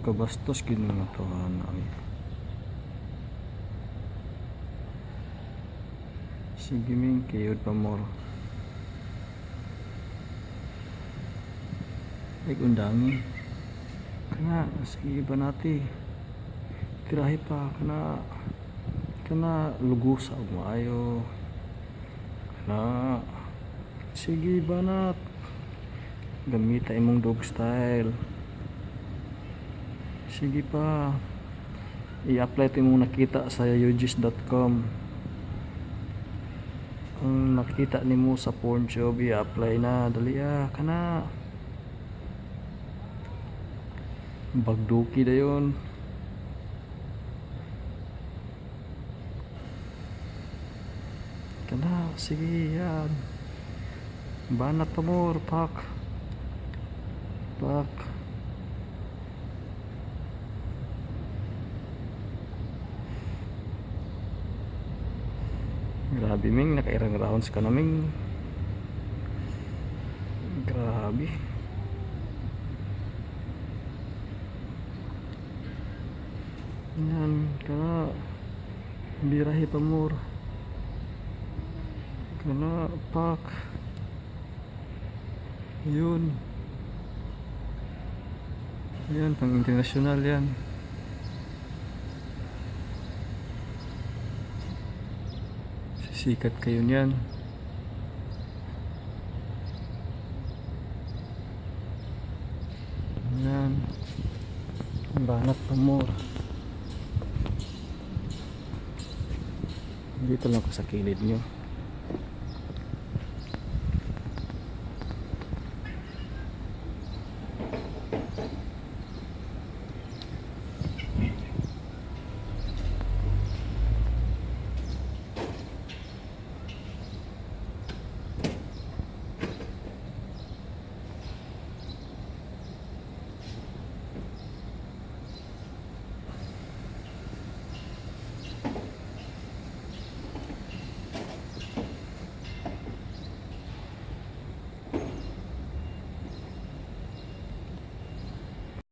Pagkabastos gid mga tawhana oy. Sige ming, kiyod pa more. Ay undangi. Kana sige banati. Tirahi pa kana kana lugusa og maayo. Kana sige banat. Gamita imong dog style. Sige pa. I-apply to imong nakita sa ugis.com. Ang nakita nimo sa PornTube, i-apply na. Dali ah, kana. Bagduki dayon. Kana, sige yan. Banat pa more, pak. Pak. Grabe ming, nakairang rounds ka na ming. Grabe. Yan, kana. Birahi pa more. Kana, pak. Yun. Yan, pang international yan. Sisikat kayo niyan. Yan. Banat pa more. Dito lang ako sa kilid nyo.